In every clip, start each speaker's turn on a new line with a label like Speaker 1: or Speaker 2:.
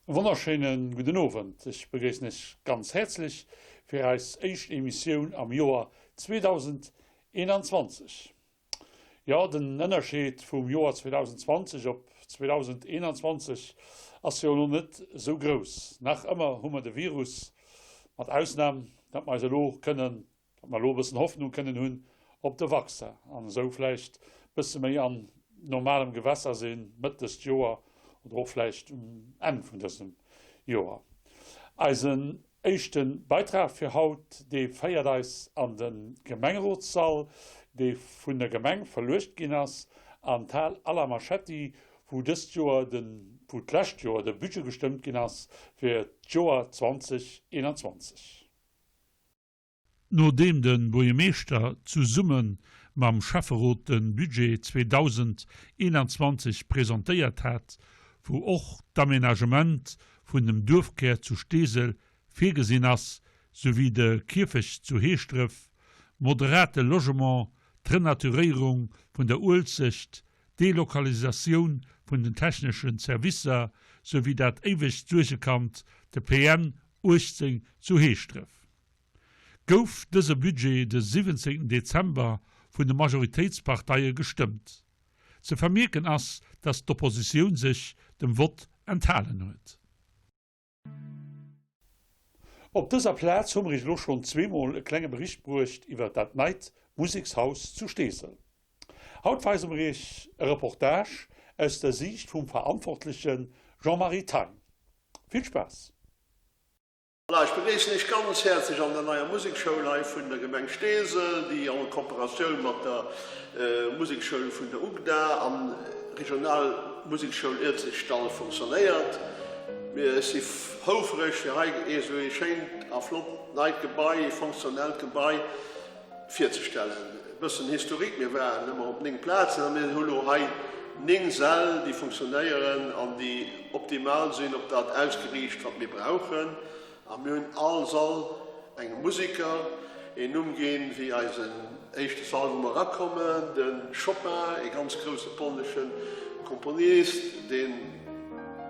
Speaker 1: E wonnerschéine gudden Owend. Ech begréissen Iech ganz häerzlech fir eis éischt Emissioun am Joer 2021. Jo, den Ënnerscheed vum Joer 2020 op 2021 ass jo elo net esou grouss. Nach ëmmer hu mer de Virus, mat Ausnam, datt mer eis elo kënnen, datt mer elo e bëssen Hoffnung kënnen hunn op de Vaccin an esou vläicht e bësse méi an normalem Gewässer sinn Mëtt dëst Joer oder och vläicht um Enn vun dësem Joer. Eisen Éischte Beitrag fir haut, dee féiert eis an de Gemengerotssall, dee vun der Gemeng verluecht ginn ass an d'Hal Alain Marchetti, wou dëst Joer de, wou d'lescht Joer de Budget gestëmmt ginn ass fir d'Joer 2021. Nodeem de Buergermeeschter zesumme mam Schäfferot de Budget 2021 presentéiert hat, wou och d'Aménagement vun dem Duerfkär zu Steesel virgesinn ass, souwéi de Kierfecht zu Heeschdref, moderate Logement, d'Renaturéierung vun der Uelzecht, d'Delokalisatioun vun den techneschen Servicer, souwéi dat éiwegt Suergekand, de PN 18 zu Heeschdref. Gouf dëse Budget de 17 Dezember vun de Majoritéitsparteie gestëmmt. Ze vermierken ass, datt d'Oppositioun sech dem Vott enthalen huet. Op dëser Plaz hu mer Iech elo schonn zweemol e klenge Bericht bruecht iwwer dat neit Musekshaus zu Steesel. Haut weise mer Iech e Reportage aus der Siicht vum Verantwortleche Jean-Marie Thein. Vill Spaass!
Speaker 2: Voilà, ech begréissen Iech ganz häerzlech an der neier Musekschoul hei vun der Gemeng Steesel, déi en Kooperatioun mat der Musekschoul vun der UGDA an Regional Musekschoul Ielzechtdall funktionéiert. Mir si houfreg fir hei ee sou ee schéint a flott neit Gebai, funktionellt Gebai virzestellen. E bëssen Historique, Mir waren ëmmer op 9 Plazen a mir hu lo hei 9 Säll, déi funktionéieren an déi optimal sinn, op dat ausgeriicht, wat mir brauchen. A mir hunn all Sall engem Museker een Numm ginn, wéi eisen éischte Sall, wou mer erakommen, de Chopin, ee ganz grousse polnesche Komponist, deen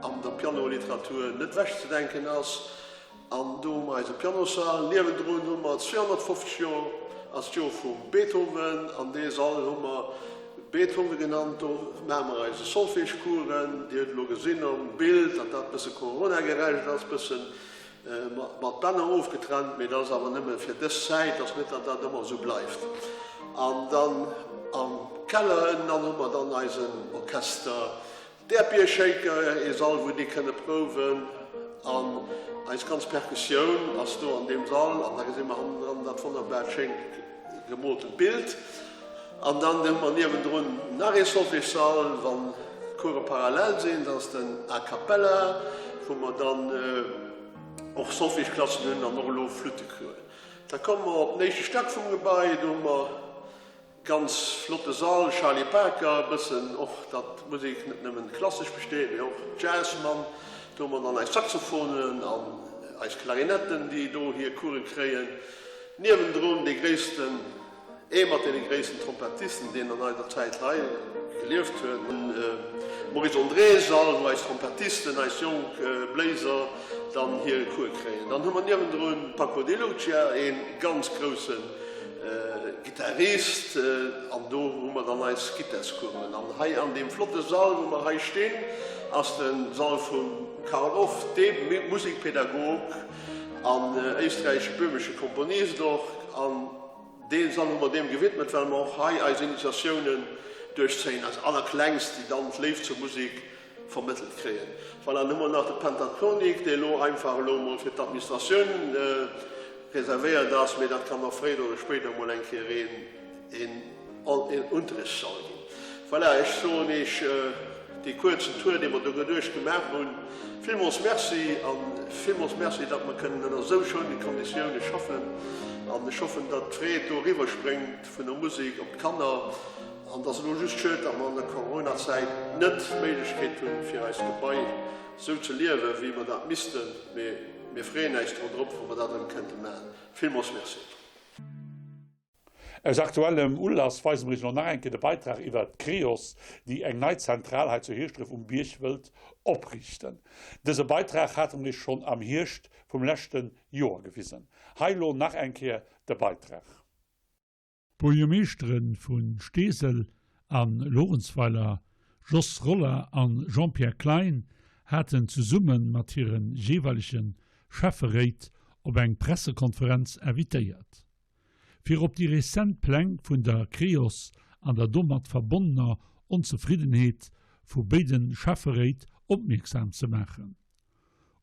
Speaker 2: an der Pianoliteratur net ewechzedenken ass. An do hu mer eise Pianossall. Niewendrun hu mer 250 Joer ass d'Joer vum Beethoven. An dee Sall hu mer Beethoven genannt. Do maache mer eise Solfège-Coursen. Dir hutt elo gesinn am Bild, datt dat e bësse coronagerecht ass, bësse mat Bänner ofgetrennt. Mee dat ass awer nëmme fir dës Zäit, ass net, datt dat ëmmer esou bleift. An dann am Keller ënnen hu mer dann eisen Orchester. D'Äerdbiershaker, ee Sall wou déi kënne prouwen an eis ganz Perkussioun ass do an deem Sall an da gesi mer hannendran dat wonnerbaart schéint gemoltent Bild. An dann hu mer niewendrun nach ee Solfège-Sall, wann d'Course parallel sinn, dat ass den A Cappella, wou mer dann och Solfège-Klassen hunn an och elo Flüttecours. Da komme mer op den éischte Stack vum Gebai, do hu mer Ganz flotte Sall, Charlie Parker, e bëssen och datt d'Musek net nëmmen klassesch besteet, mee och Jazz man. Do hu mer dann eis Saxophonen an eis Klarinetten, déi do hir Course kréien. Niewendrun dee gréissten, ee mat deene gréissten Trompettisten, deen an eiser Zäit hei gelieft huet, de Maurice André-Sall, wou eis Trompettisten, eis jonk Bléiser dann hir Course kréien. Dann hu mer niewendrun Paco de Lucia, ee ganz groussen Gittarist, an do hu mer dann eis Gittarscoursen. An hei an deem flotte Sall, wou mer hei stinn, ass de Sall vum Carl Orff, deem Musikpädagog an éisträichesch-böhmesche Komponist och. An dee Sall hu mer deem gewidmet, well mer och hei eis Initiatiounen duerchzéien, eis Allerklengst, déi dann d'Léift zur Musik vermëttelt kréien. Voilà, dann hu mer nach de Pentatonic, dee elo einfach elo emol fir d'Administratioun reservéiert ass, mee dat kann och fréier oder spéider emol eng Kéier een Unterrichtssall ginn. Voilà, ech soen Iech dee kuerzen Tour, dee mer do geduecht gemaach hunn, villmools Merci a villmools Merci, datt mer kënnen ënner esou schoune Konditioune schaffen. An ech hoffen, datt d'Freed do eriwwerspréngt vun der Musek op d'Kanner. An et ass elo just schued, datt mer an der Coronazäit net d'Méiglechkeet hunn, fir eist Gebai esou ze liewen, wéi mer dat missten. Mee mir freeën äis dro drop, wa mer dat erëm kënnte maachen. Villmools Merci.
Speaker 1: Aus aktuellem Ulass weise mer iech elo nach eng Kéier de Beitrag iwwer d'Creos, déi eng nei Zentral hei zu Heeschdref um Bierg wëllt opriichten. Dëse Beitrag hate mer iech schonn am Hierscht vum leschte Joer gewisen. Hei elo nach eng Kéier de Beitrag. D'Buergermeeschtere vu Steesel a Lorentzweiler, Jos Roller a Jean-Pierre Klein, haten zesumme mat hire jeeweilege Schäfferéit op eng Pressekonferenz invitéiert. Fir op déi rezent Pläng vun der Creos an der domat verbonnener Onzefriddenheet vu béide Schäfferéit opmierksam ze maachen.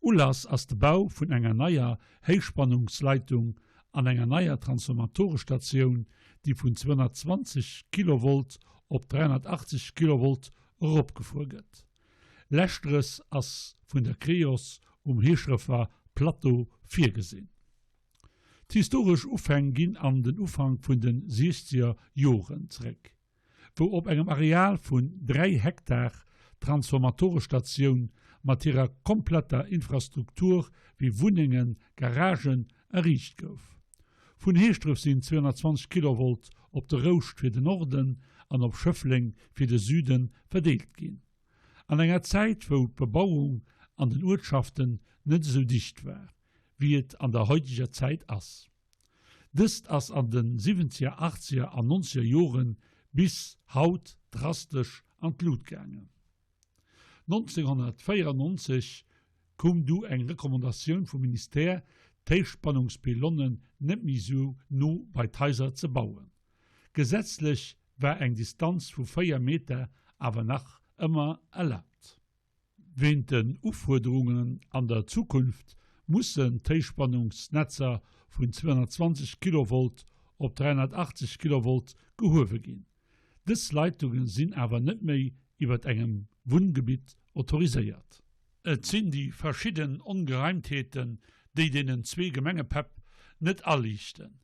Speaker 1: Ulass ass de Bau vun enger neier Héichspannungsleitung an enger neier Transformatorestatioun, déi vun 220 Kilovolt op 380 Kilovolt eropgefuer gëtt. Leschteres ass vun der Creos um Heeschrëffer Plateau virgesinn. D'historesch Ufäng ginn an den Ufank vun de siechzeger Joren zeréck, wou op engem Areal vun 3 Hektar d'Transformatorestatioun mat hirer kompletter Infrastruktur wéi Wunnengen, Garagen erriicht gouf. Vun Heeschdref sinn 220 Kilovolt op de Rouscht fir den Norden an op Schëffleng fir de Süde verdeelt ginn. An enger Zäit wou d'Bebauung an den Uertschaften net esou dicht war. wéi et an der heuteger Zäit ass. Dëst ass an de siwwenzeger, achtzeger an nonzeger Jore bis haut drastesch an d'Lut gaangen. 1994 koum du eng Recommandatioun vum Ministère, d'Héichspannungspylonnen net méi sou no bei d'Haiser ze bauen. Gesetzlech war eng Distanz vu 4 Meter awer nach ëmmer erlaabt. Wéint den Ufuerderungen an der Zukunft mussen d'Héichspannungsnetzer vun 220 Kilovolt op 380 Kilovolt gehuewe ginn. Dës Leitunge sinn awer net méi iwwer engem Wunngebitt autoriséiert. Et sinn déi verschidden Ongereimtheeten, déi deenen zwee Gemengepäpp net aliichten.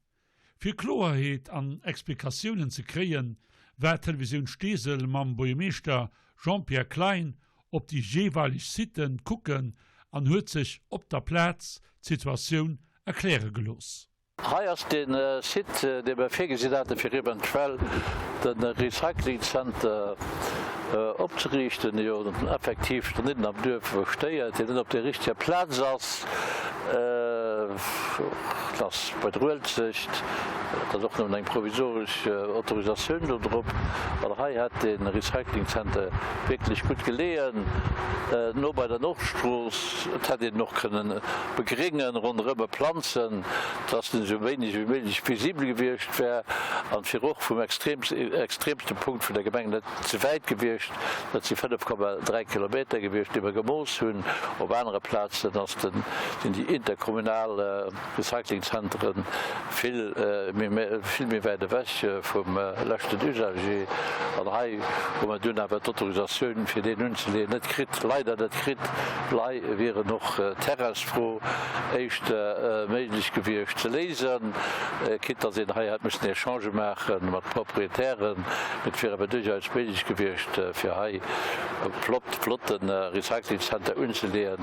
Speaker 1: Fir Kloerheet an Explikatiounen ze kréien, war Televisioun Steesel mam Buergermeeschter Jean-Pierre Klein op déi jeeweileg Siten kucken an huet sech op der Plaz d'Situatioun erkläre gelooss.
Speaker 3: Hei ass de Site, dee mer virgesinn haten, fir eventuell de Recycling Center opzeriichten, dee jo effektiv doniddnen am Duerf stéiert, deen net op der richteger Plaz ass. Et ass bei der Uelzecht, et ass och nëmmen eng provisoresch Autorisatioun do drop. An hei hätt de Recyclingzenter wierklech gutt geleeën, no bei der Nordstrooss. Et hätt een en och kënnen begréngen, ronderëm e planzen, dass en esou wéineg wéi méiglech visibel gewiescht wär an fir och vum extremste Punkt vun der Gemeng net ze wäit gewiescht. Dat si 5,3 Kilometer gewiescht, déi mer gemooss hunn. Op anere Plazen ass den, sinn déi interkommunal Recyclingzentren vill méi, vill méi wäit ewech vum leschten Usager. An hei hu mer dunn awer d'Autorisatioun, fir deen unzeleeën, net kritt, leider net kritt. Lei wieren och d'Terrainsfro éischter méiglech gewiescht ze léisen, quitte dass een hei hätt mussen Echangë maache mat Proprietären. Et wier awer duerchaus méiglech gewiescht, fir hei e flott, flotte Recyclingcenter unzeleeën.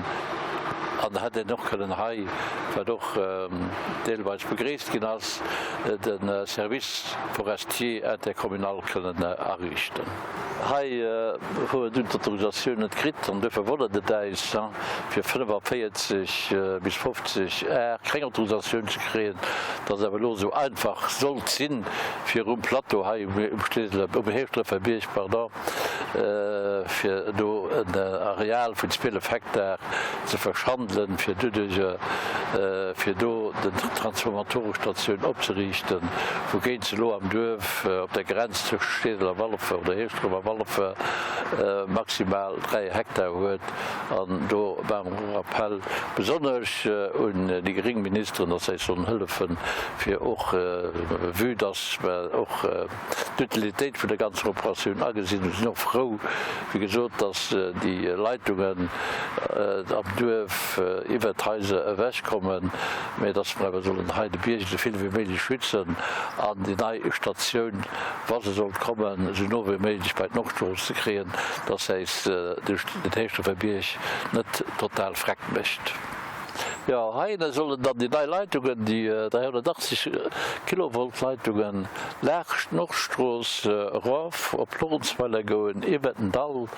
Speaker 3: An da hätt een och kënnen hei, wat och deelweis begréisst ginn ass, de Service forestier intercommunal kënnen ariichten. Hei hu mer dunn d'Autorisatioun net kritt an duerfir wonnert et äis, fir 45 bis 50 Ar keng Autorisatioun ze kréien, dass et awer elo esou einfach sollt sinn, fir um Plateau hei um Steeseler, um Heeschdrëffer Bierg, pardon, fir do en Areal vun 12 Hektar ze verschandelen, fir doduerjer, fir do den Transformatorestatioun opzeriichten, wougéint se elo am Duerf op der Grenz tëscht Steesel a Walfer oder Heeschdref a Walfer maximal 3 Hektar huet. An do maache mer och Appell besonnesch un déi gréng Ministeren, dass se eis sollen hëllefen, fir och, vue dass mer och d'Utilitéit vun der ganzer Operatioun agesinn, mir sinn och frou, wéi gesot, dass déi Leitungen am Duerf iwwert d'Haiser ewechkommen, mä dass mer awer sollen hei de Bierg esou vill wéi méiglech schützen an déi nei Statioun, wa se sollt kommen, esou no wéi méiglech bei d'Nordstrooss ze kréien, dass äis den Héichstrofer Bierg net total freck mécht. Jo, heihinne sollen dann déi nei Leitungen, déi 380 Kilovolt Leitungen, laanscht d'Nordstrooss erof op Lorentzweiler goen, iwwer den Dall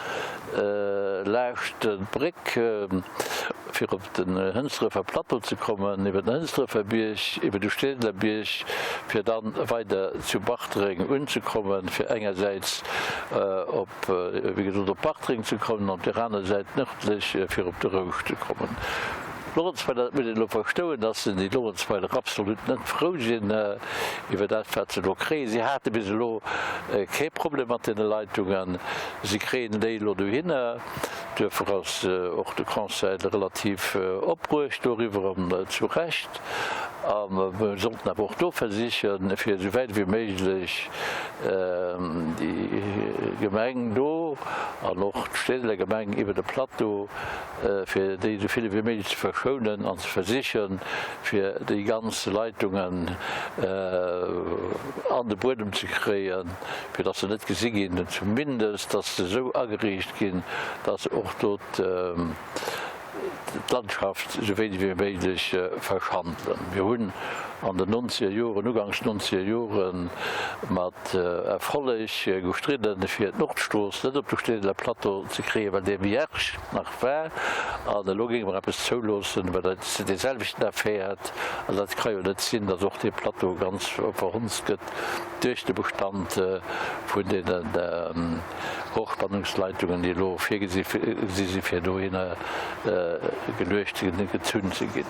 Speaker 3: laanscht d'Bréck, fir op den Hënsdrëfer Plateau ze kommen, iwwer den Hënsdrëfer Bierg, iwwer de Steeseler Bierg, fir dann weider zu Bartreng unzekommen, fir engersäits op, wéi gesot, op Bartreng ze kommen an op där aner Säit nërdlech fir op de Rouscht ze kommen. Lorentzweiler, dat muss een elo verstouen, dass déi Lorentzweiler absolut net frou sinn iwwer dat, wat se elo kréien. Si hate bis elo kee Problem mat deene Leitungen. Si kréien déi elo dohinner. Duerfir ass och de Conseil relativ opbruecht doriwwer, an zu Recht. A mir sollten awer och do versichen, fir esou wäit ewéi méiglech déi Gemeng do an och d'Steeseler Gemeng iwwer de Plateau, fir déi esou vill ewéi méiglech ze verschounen an ze versichen, fir déi ganz Leitungen an de Buedem ze kréien, fir dass se net gesi ginn, zumindest dass se esou ageriicht ginn, dass och do d'Landschaft esou wéineg wéi méiglech verschandelen. Mir hunn an den nonzeger Joren, uganks nonzeger Joren, mat Erfolleg gestridden, fir d'Nordstrooss net op de Steeseler Plateau ze kréien, well dee vierge nach war. An elo géinge mer eppes zouloossen, wat eis dee selwechten Effet hätt. An dat ka jo net sinn, dass och dee Plateau ganz verhunzt gëtt duerch de Bestand vun deenen Hochspannungsleitungen, déi elo virgesi si fir dohinner geluecht ze ginn, gezunn ze ginn.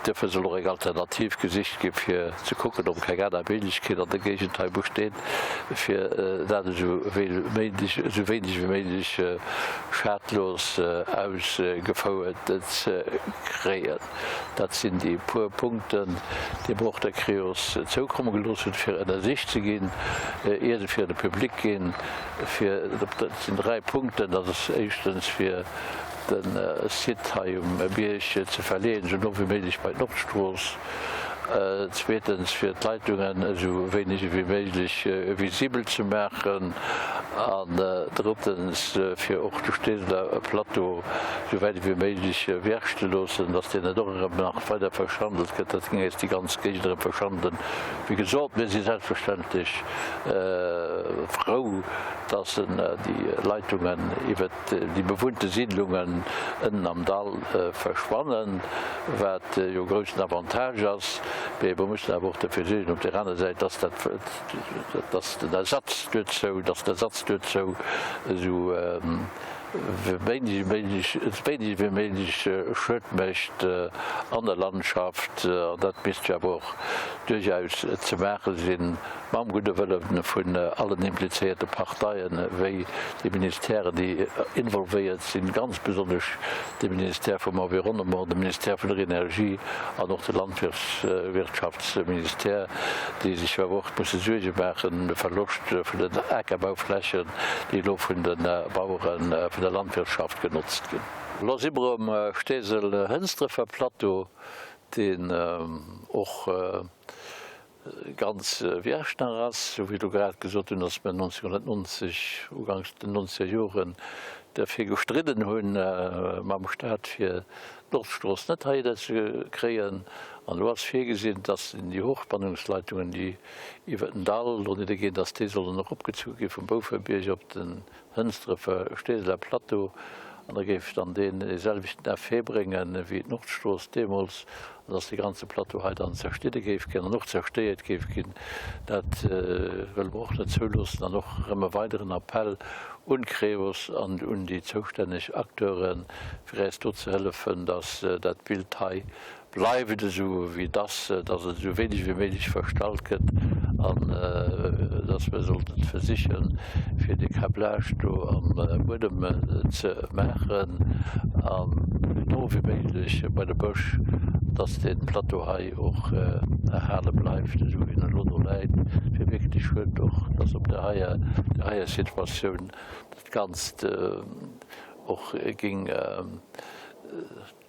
Speaker 3: Duerfir soll och eng Alternativ gesicht gi fir ze kucken, ob keng aner Méiglechkeet an der Géigend hei besteet, fir dat esou wéineg wéi méiglech schadlos ausgefouert ze kréien. Dat sinn déi puer Punkten, déi mer och der Creos zoukomme gelooss hunn, fir ënnersicht ze ginn, ier se fir de Public ginn. Fir, dat sinn 3 Punkten, dat ass éischtens fir de Site hei um Bierg ze verleeën, esou no wéi méiglech bei d'Nordstrooss, zweetens fir d'Leitungen esou wéineg ewéi méiglech visibel ze maachen an drëttens fir och de Steeseler Plateau esou wäit ewéi méiglech vierge ze loossen, dass deen net och erëm nach weider verschandelt gëtt. Dat géing eis déi ganz Géigend erëm verschandelen. Wéi gesot, mir si selbstverständlech frou, dass déi Leitungen iwwert déi bewunnte Siidlungen ënnen am Dall verschwannen, wat jo e groussen Avantage ass. Mee mer mussen awer och derfir suergen op där aner Säit, dass dat, dass den Ersatz duerzou, dass den Ersatz duerzou esou wéineg wéi méiglech Schued mécht an der Landschaft. An dat misst jo awer och duerchaus ze maache sinn, mam gudde Wëlle vun allen implizéierte Parteien, wéi de Ministèren, déi involvéiert sinn, ganz besonnesch de Ministère vum Environnement, de Ministère vun der Energie an och de Landwirtschaftsministère, déi sech jo awer och musse Suerge maachen ëm de Verloscht vun den Akerbauflächen, déi elo vun de Baueren, vun der Landwirtschaft genotzt ginn. Elo si mer um Steesel-Hënsdrefer Plateau, deen och ganz vierge nach ass, esou wéi ech elo grad gesot hunn, datt mir 1990, uganks den nonzeger Joren, derfir gestridden hunn mam Stat, fir d'Nordstrooss net heihinner ze kréien. An elo ass virgesinn, datt déi Hochspannungsleitungen, déi iwwer den Dall do nidderginn, datt déi sollen eropgezu gi vum Bouferbierg op den Hënsdrefer Steeseler Plateau. An da géif dann deen dee selwechten Effet bréngen, wéi d'Nordstrooss deemools, an datt dee ganze Plateau hei dann zerschnidde géif ginn an och zerstéiert géif ginn. Dat wëlle mer och net zouloossen. An och erëm e weideren Appell un d'Creos an un déi zoustänneg Acteuren, fir äis do ze hëllefen, datt dat Bild hei Bleift esou wéi et ass, dass et esou wéineg wéi méiglech verstallt gëtt an dass mer sollten versichen, fir de Câblage do am Buedem ze maachen an esou no wéi méiglech bei de Bësch, dass dee Plateau hei och erhale bleift, esou wéi en elo do läit. Et wier wierklech schued och, dass op där heier, där heier Situatioun dat Ganzt och géing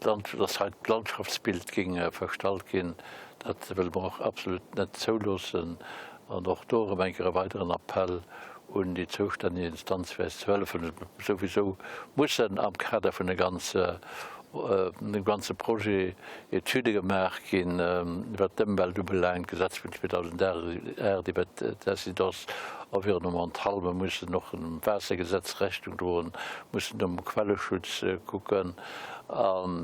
Speaker 3: Dass hei d'Landschaftsbild géing verstallt ginn, dat wëlle mer och absolut net zouloossen. An och do erëm eng Kéier e weideren Appell un déi zoustänneg Instanz, fir eis ze hëllefen. Souwisou mussen am Kader vun der ganzer. Dem ganze Projet Etüde gemaach ginn, wat d'Ëmwelt ubelaangt, d'Gesetz vun 2008 iwwert d'Incidence environnementale, mer mussen och dem Waassergesetz Rechnung droen, mussen nom Quelleschutz kucken an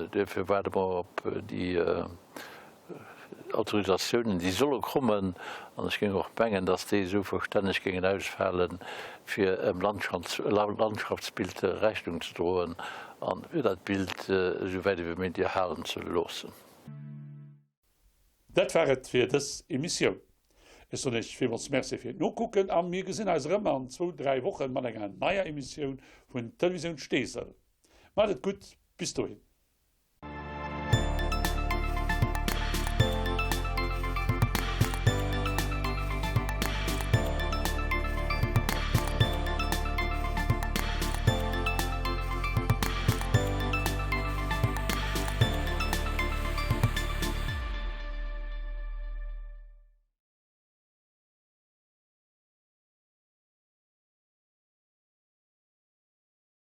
Speaker 3: duerfir waarde mer op déi Autorisatiounen, déi solle kommen, an ech géing och mengen, dass déi esou verstänneg géingen ausfalen, fir em Landschaftsbild Rechnung ze droen a fir dat Bild esou wäit ewéi méiglech erhalen ze loossen.
Speaker 1: Dat war et fir dës Emissioun. Ech soen Iech villmools Merci fir d'Nokucken a mir gesinn eis erëm an zwou, dräi Wochen mat enger neier Emissioun vun Televisioun Steesel. Maacht et gutt, bis dohin.